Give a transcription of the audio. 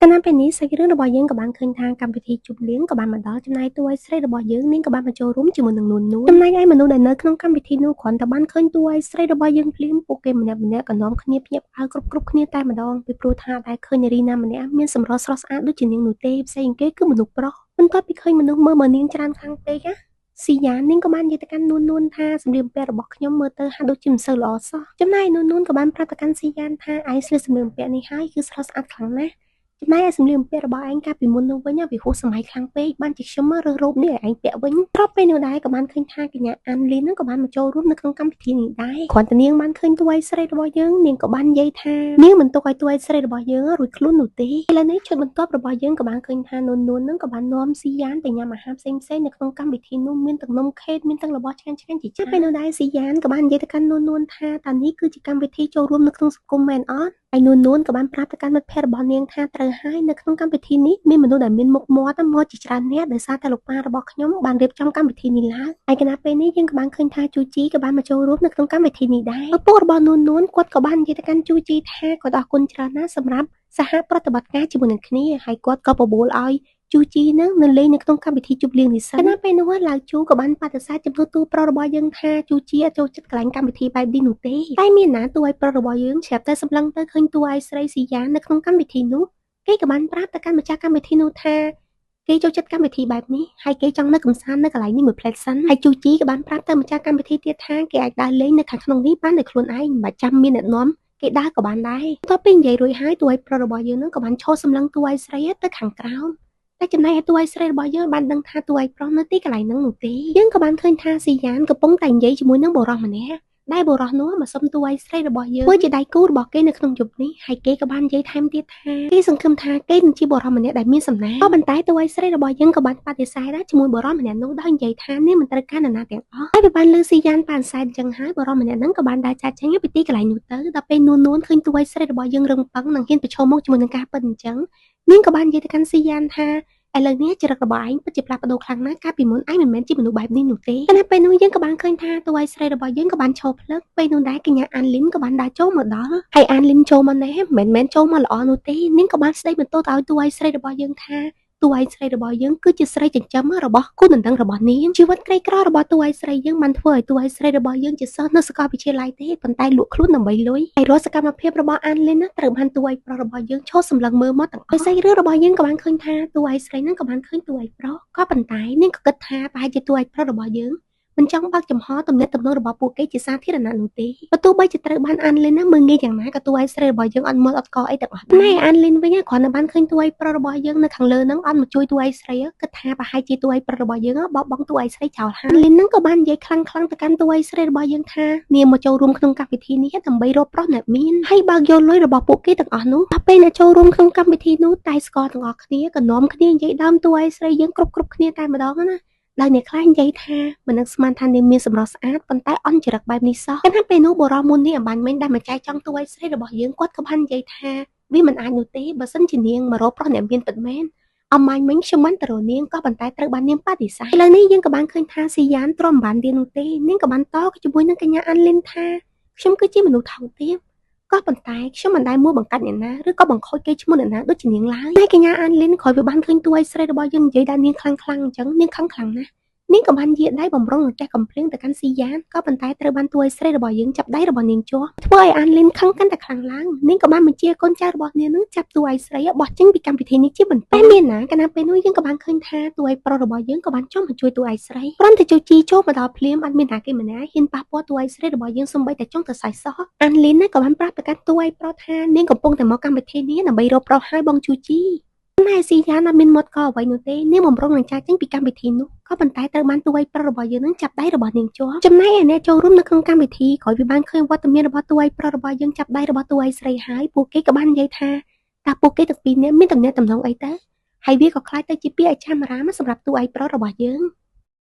កាលណាពេលនេះសាច់រឿងរបស់យើងក៏បានឃើញថាកម្មវិធីជប់លៀងក៏បានមកដល់ចំណែកតួឯស្រីរបស់យើងនាងក៏បានមកចូលរួមជាមួយនឹងនួននួនចំណែកឯមនុស្សដែលនៅក្នុងកម្មវិធីនោះគ្រាន់តែបានឃើញតួឯស្រីរបស់យើងភ្លាមពួកគេម្នាក់ម្នាក់ក៏នាំគ្នាភ្ញាក់ផ្អើលគ្រប់គ្រប់គ្នាតែម្ដងពីព្រោះថាតែឃើញនារីណាម្នាក់មានសម្រស់ស្រស់ស្អាតដូចជានាងនោះទេផ្សេងគេគឺមនុស្សប្រុសបន្ទាប់ពីឃើញមនុស្សមើលមកនាងច្រើនខ្លាំងពេកណាស៊ីយ៉ានាងក៏បាននិយាយទៅកាន់នួននួនថាសម្លៀកបំពាក់របស់ខ្ញុំមើលទៅហាក់ដូចជាមិនសូវល្អសោះចំណែកនួននួនក៏បានប្រាប់ទៅកាន់ស៊ីយ៉ានថាឯងស្លៀកសម្លៀកបំពាក់នេះហើយគឺស្រស់ស្អាតខ្លាំងណាស់ចំណែកឯសម្លៀកបំពាក់របស់ឯងកាលពីមុននោះវិញវាហួសសម័យខ្លាំងពេកបានជាខ្ញុំរើសរ៉ូបនេះឲ្យឯងពាក់វិញស្របពេលនោះដែរក៏បានឃើញថាកញ្ញាអានលីននឹងក៏បានមកចូលរួមនៅក្នុងកម្មវិធីនេះដែរគ្រាន់តែនាងបានឃើញតួឯស្រីរបស់យើងនាងក៏បាននិយាយថានាងមិនទុកឲ្យតួឯស្រីរបស់យើងរួចខ្លួននោះទេឥឡូវនេះឈុតបន្ទាប់របស់យើងក៏បានឃើញថានួននួននឹងក៏បាននាំស៊ីយ៉ានទៅញ៉ាំអាហារផ្សេងៗនៅក្នុងកម្មវិធីនោះមានទាំងនំខេកមានទាំងរបស់ឆ្ងាញ់ឆ្ងាញ់ជាច្រើនពេលនោះដែរស៊ីយ៉ានក៏បាននិយាយទៅកាន់នួននួនថាតានេះគឺជាកម្មវិធីចូលរួមនៅក្នុងសង្គមមែនអត់ហើយនួននួនក៏បានប្រាប់ទៅកាន់មិត្តភ័ក្តិរបស់នាងថាត្រូវហើយនៅក្នុងកម្មវិធីនេះមានមនុស្សដែលមានមុខមាត់មកជាច្រើនអ្នកដោយសារតែលោកប៉ារបស់ខ្ញុំបានរៀបចំកម្មវិធីនេះឡើងហើយគណៈពេលនេះយើងក៏បានឃើញថាជូជីក៏បានមកចូលរួមនៅក្នុងកម្មវិធីនេះដែរឪពុករបស់នួននួនគាត់ក៏បាននិយាយទៅកាន់ជូជីថាគាត់អរគុណច្រើនណាស់សម្រាប់សហប្រតិបត្តិការជាមួយនឹងគ្នាហើយគាត់ក៏បបួលឲ្យជូជីនឹងនៅលេងនៅក្នុងកម្មវិធីជប់លៀងនេះសិនណាពេលនោះឡាវជូក៏បានបដិសេធចំនួនតួប្រុសរបស់យើងថាជូជីអត់ចូលចិត្តកន្លែងកម្មវិធីបែបនេះនោះទេតែមានណាតួឲ្យប្រុសរបស់យើងស្រាប់តែសម្លឹងទៅឃើញតួឯស្រីស៊ីយ៉ានៅក្នុងកម្មវិធីនោះគេក៏បានប្រាប់ទៅកាន់ម្ចាស់កម្មវិធីនោះថាគេចូលចិត្តកម្មវិធីបែបនេះហើយគេចង់នៅកំសាន្តនៅកន្លែងនេះមួយផ្លែតសិនហើយជូជីក៏បានប្រាប់ទៅម្ចាស់កម្មវិធីទៀតថាគេអាចដើរលេងនៅខាងក្នុងនេះបានដោយខ្លួនឯងមិនបាច់ចាំមានអ្នកនាំគេដើរក៏បានដែរបន្ទាប់ពីនិយាយរួចហើយតួឯប្រុសរបស់យើងនឹងក៏បានឈរសម្លឹងតួឯស្រីទៅខាងក្រោមតែចំណែកឯតួឯស្រីរបស់យើងបានដឹងថាតួឯប្រុសនៅទីកន្លែងហ្នឹងនោះទេយើងក៏បានឃើញថាស៊ីយ៉ានកំពុងតែនិយាយជាមួយនឹងបុរសម្នាក់ដែលបុរសនោះមកសុំតួឯស្រីរបស់យើងធ្វើជាដៃគូរបស់គេនៅក្នុងយប់នេះហើយគេក៏បាននិយាយថែមទៀតថាគេសង្ឃឹមថាគេនឹងជាបុរសម្នាក់ដែលមានសំណាងក៏ប៉ុន្តែតួឯស្រីរបស់យើងក៏បានបដិសេធដែរជាមួយបុរសម្នាក់នោះដោយនិយាយថានេះមិនត្រូវការនរណាទាំងអស់ហើយវាបានលើស៊ីយ៉ានបានសែនចឹងហើយបុរសម្នាក់ហ្នឹងក៏បានដើរចាត់ចេញពីទីកន្លែងនោះទៅដល់ពេលនួននួនឃើញតួឯស្រីរបស់យើងរឹងប៉ឹងនិងហ៊ានប្រឈមមុខជាមួយនឹងការពិតអញ្ចឹងនាងក៏បាននិយាយទៅកាន់ស៊ីយ៉ានថាឥឡូវនេះចរិតរបស់ឯងពិតជាផ្លាស់ប្ដូរខ្លាំងណាស់កាលពីមុនឯងមិនមែនជាមនុស្សបែបនេះនោះទេតែពេលនោះយើងក៏បានឃើញថាតួឯស្រីរបស់យើងក៏បានឈរភ្លឹកពេលនោះដែរកញ្ញាអានលីនក៏បានដើរចូលមកដល់ហើយអានលីនចូលមកនេះមិនមែនចូលមកល្អនោះទេនាងក៏បានស្ដីបន្ទោសទៅឲ្យតួឯស្រីរបស់យើងថាតួឯស្រីរបស់យើងគឺជាស្រីចិញ្ចឹមរបស់គូដណ្ដឹងរបស់នាងជីវិតក្រីក្ររបស់តួឯស្រីយើងបានធ្វើឲ្យតួឯស្រីរបស់យើងជាសិស្សនៅសាកលវិទ្យាល័យទេប៉ុន្តែលក់ខ្លួនដើម្បីលុយហើយរាល់សកម្មភាពរបស់អានលីនណាត្រូវបានតួឯប្រុសរបស់យើងឈរសម្លឹងមើលមកទាំងអស់សាច់រឿងរបស់យើងក៏បានឃើញថាតួឯស្រីហ្នឹងក៏បានឃើញតួឯប្រុសក៏ប៉ុន្តែនាងក៏គិតថាប្រហែលជាតួឯប្រុសរបស់យើងមិនចង់បើកចំហទំនាក់ទំនងរបស់ពួកគេជាសាធារណៈនោះទេបើទោះបីជាត្រូវបានអានលីនណាមើលងាយយ៉ាងណាក៏តួឯស្រីរបស់យើងអត់មើលអត់កអីទាំងអស់ដែរណែអានលីនវិញគ្រាន់តែបានឃើញតួឯប្រុសរបស់យើងនៅខាងលើហ្នឹងអត់មកជួយតួឯស្រីគិតថាប្រហែលជាតួឯប្រុសរបស់យើងបោះបង់តួឯស្រីចោលហើយលីនហ្នឹងក៏បាននិយាយខ្លាំងខ្លាំងទៅកាន់តួឯស្រីរបស់យើងថានាងមកចូលរួមក្នុងកម្មវិធីនេះដើម្បីរកប្រុសអ្នកមានហើយបើកយកលុយរបស់ពួកគេទាំងអស់នោះដល់ពេលអ្នកចូលរួមក្នុងកម្មវិធីនោះតែស្គាល់ទាំងអស់គ្នាក៏នាំគ្នានិយាយដើមតួឯស្រីយើងគ្រប់គ្រប់គ្នាតែម្ដងណាដោយអ្នកខ្លះនិយាយថាមិននឹងស្មានថានាងមានសម្រស់ស្អាតប៉ុន្តែអន់ចរិតបែបនេះសោះតែពេលនោះបុរសមុននេះអំបញ្ញមិញដែលមកចែកចង់តួឯស្រីរបស់យើងគាត់ក៏បាននិយាយថាវាមិនអាចនោះទេបើសិនជានាងមករកប្រុសអ្នកមានពិតមែនអំបញ្ញមិញខ្ញុំមិនទៅរកនាងក៏ប៉ុន្តែត្រូវបាននាងបដិសេធឥឡូវនេះយើងក៏បានឃើញថាស៊ីយ៉ានទ្រាំមិនបានទៀតនោះទេនាងក៏បានតជាមួយនឹងកញ្ញាអានលីនថាខ្ញុំគឺជាមនុស្សថោកទាបក៏ប៉ុន្តែខ្ញុំមិនដែលមួលបង្កាច់អ្នកណាឬក៏បង្ខូចគេឈ្មោះអ្នកណាដូចជានាងឡើយតែកញ្ញាអានលីនក្រោយវាបានឃើញតួឯស្រីរបស់យើងនិយាយដល់នាងខ្លាំងខ្លាំងអញ្ចឹងនាងខឹងខ្លាំងណាស់នាងក៏បានយាដៃបំរុងនឹងចេះកំភ្លៀងទៅកាន់ស៊ីយ៉ានក៏ប៉ុន្តែត្រូវបានតួឯស្រីរបស់យើងចាប់ដៃរបស់នាងជាប់ធ្វើឲ្យអានលីនខឹងកាន់តែខ្លាំងឡើងនាងក៏បានបញ្ជាកូនចៅរបស់នាងនឹងចាប់តួឯស្រីបោះចេញពីកម្មវិធីនេះជាបន្តតែមានណាកាលណាពេលនោះយើងក៏បានឃើញថាតួឯប្រុសរបស់យើងក៏បានចុះមកជួយតួឯស្រីគ្រាន់តែជួយជីចូលមកដល់ភ្លាមអត់មានណាគេម្នាក់ហ៊ានប៉ះពាល់តួឯស្រីរបស់យើងសូម្បីតែចង់ទៅសៃសោះអានលីនណាក៏បានប្រាប់ទៅកាន់តួឯប្រុសថានាងកំពុងតែមកកម្មវិធីនេះដើម្បីរកប្រុសឲ្យបងជូជីណែស៊ីយ៉ានអត់មានមាត់កអ្វីនោះទេនាងបំរុងនឹងចាកចេញពីកម្មវិធីនោះក៏ប៉ុន្តែត្រូវបានតួឯប្រុសរបស់យើងនឹងចាប់ដៃរបស់នាងជាប់ចំណែកឯអ្នកចូលរួមនៅក្នុងកម្មវិធីក្រោយពីបានឃើញវត្តមានរបស់តួឯប្រុសរបស់យើងចាប់ដៃរបស់តួឯស្រីហើយពួកគេក៏បាននិយាយថាតើពួកគេទាំងពីរនាក់មានទំនាក់ទំនងអីទៅហើយវាក៏ក្លាយទៅជាពាក្យអចាមរាមសម្រាប់តួឯប្រុសរបស់យើង។